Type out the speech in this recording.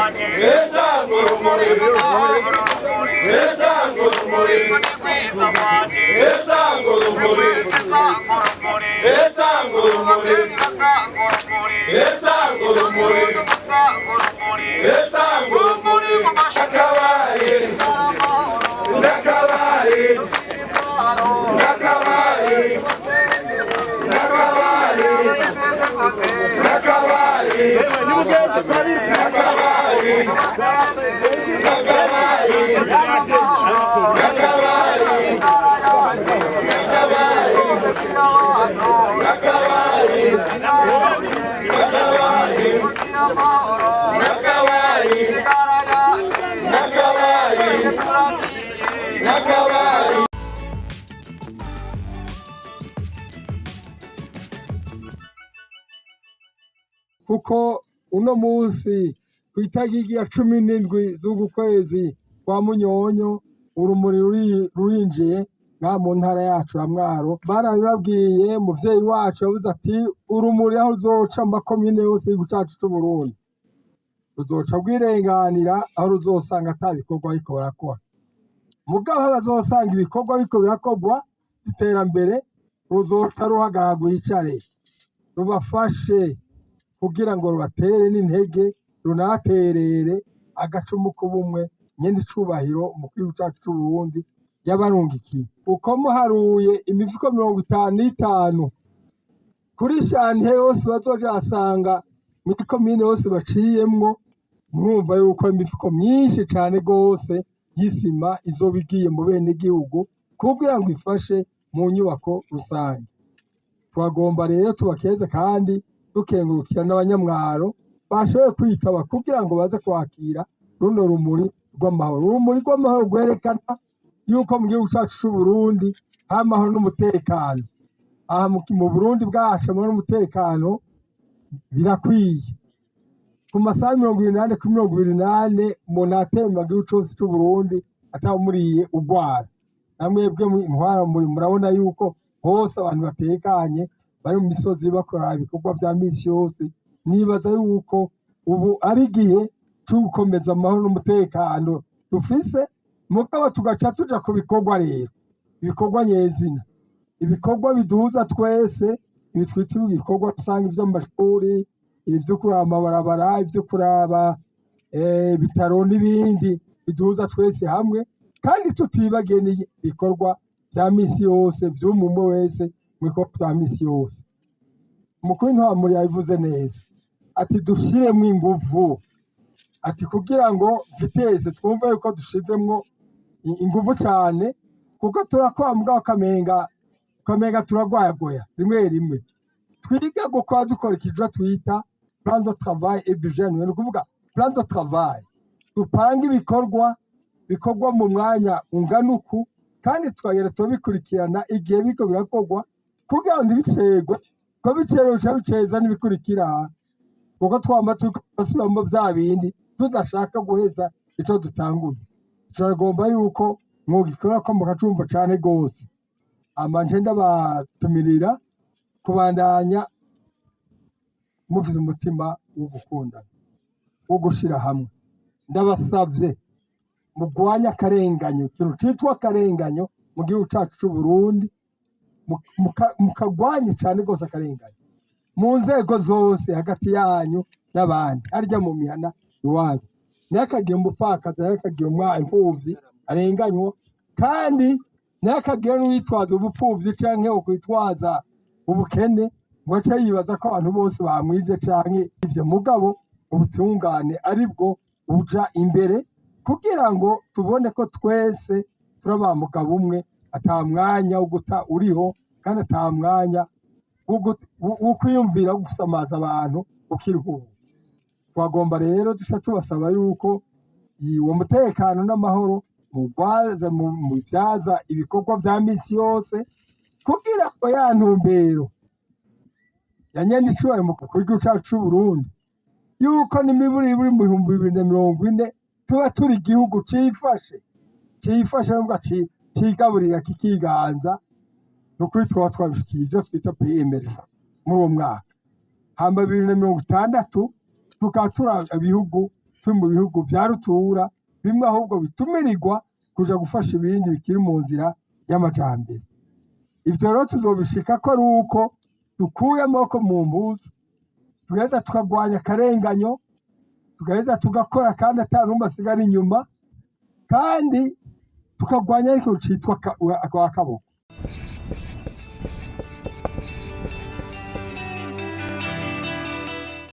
Esanga urumuri, esanga urumuri, esanga urumuri, esanga urumuri, esanga urumuri, esanga urumuri. Ndakabaye, ndakabaye, ndakabaye, ndakabaye, ndakabaye, ndakabaye, ndakabaye, ndakabaye, ndakabaye, ndakabaye, ndakabaye, ndakabaye, ndakabaye. Kuko uno munsi ku itariki ya 17 z'uku kwezi kwa Munyonyo, urumuri rurinjiye ngaha mu ntara yacu ya Mwaro. Barabibabwiye, umuvyeyi wacu yavuze ati urumuri aho ruzoca mu makomine yose y'igihugu cacu c'Uburundi, ruzoca rwirenganira aho ruzosanga ata bikorwa bariko barakora. Mugabo aho bazosanga ibikorwa biriko birakorwa vy'iterambere, ruzoca ruhagarara rwicare, rubafashe kugira ngo rubatere n'intege, runaterere agacumu k'ubumwe nyene icubahiro umukuru w'igihugu cacu c'Uburundi yabarungikiye. Uko muharuye imifuko 55 kuri chantier yose bazoja basanga muri komine yose baciyemwo, murumva yuko imifuko myinshi cane gose y'isima izoba igiye mu benegihugu kugira ngo ifashe mu nyubako rusange. Twagomba rero tubakeze kandi dukengurukira n'abanyamwaro bashoboye kwitaba kugira ngo baze kwakira runo rumuri rw'amahoro. Urumuri rw'amahoro rwerekana yuko mu gihugu cacu c'Uburundi hari amahoro n'umutekano. Aha mu Burundi bwacu amahoro n'umutekano birakwiye. Ku masaha 24 kuri 24 umuntu atemba mu gihugu cose c'Uburundi atawumuriye urwara. Namwebwe intwara muri murabona yuko hose abantu batekanye, bari mu misozi bakora ibikorwa vya misi yose. Nibaza yuko ubu ari igihe co gukomeza amahoro n'umutekano dufise, mugabo tugaca tuja ku bikorwa rero, ibikorwa nyezina, ibikorwa biduhuza twese, ibi twita ibikorwa rusange vy'amashuri, ivyo kuraba amabarabara, ivyo kuraba ibitaro n'ibindi biduhuza twese hamwe, kandi tutibagiye n'ibikorwa vya misi yose vy'umwe wese mu bikorwa vya misi yose. Umukuru w'intwaro yabivuze neza ati dushiremwo inguvu, ati kugira ngo vitesse twumve yuko dushizemwo inguvu cane, kuko turakora mugabo ukamenga turagwayagoya rimwe rimwe. Twige gukora dukora ikijo twita plan de travail et budget annuel, ni ukuvuga plan de travail, dupange ibikorwa bikorwa mu mwanya ungana uku, kandi tukagenda turabikurikirana igihe biriko birakorwa kugira ngo ntibicerwe, ko bicerewe bica biceza n'ibikurikira, kuko twama turiko turasubiramwo vya bindi tudashaka guheza ico dutanguye. Turagomba yuko mwogikora ko mukacumva cane gose. Hama nce ndabatumirira kubandanya mufise umutima wo gukundana, wo gushira hamwe. Ndabasavye mugwanye akarenganyo, ikintu citwa akarenganyo mu gihugu cacu c'Uburundi, mukagwanye cane gose akarenganyo mu nzego zose, hagati yanyu n'abandi, harya mu mihana iwanyu. Ntihakagire umupfakazi, ntihakagire imfuvyi arenganywa, kandi ntihakagire n'uwitwaza ubupfuvyi canke ukwitwaza ubukene ngo ace yibaza ko abantu bose bamwivye canke ivyo. Mugabo ubutungane aribwo buja imbere kugira ngo tubone ko twese turi ba mugabo umwe, ata mwanya wo guta uriho, kandi ata mwanya wo kwiyumvira gusamaza abantu ukiriho ubu. Twagomba rero duca tubasaba yuko uwo mutekano n'amahoro mugwaza mubyaza ibikorwa vya misi yose, kugira ngo ya ntumbero ya nyenicubahiro mukuru w'igihugu cacu c'Uburundi, yuko n'imiburiburi mu 2040 tuba turi igihugu cifashe, cifashe nubwo cigaburira kikiganza, nukuri twaba twabishikiye ivyo twita pays émergent muri uwo mwaka. Hama 2060 tukaba turi ibihugu turi mu bihugu vya rutura, bimwe ahubwo bitumirirwa kuja gufasha ibindi bikiri mu nzira y'amajambere. Ivyo rero tuzobishika ko ari uko dukuye amaboko mu mpuzu, tugaheza tukagwanya akarenganyo, tugaheza tugakora kandi ata n'umwe asigara inyuma, kandi tukagwanya ariko citwa akaboko.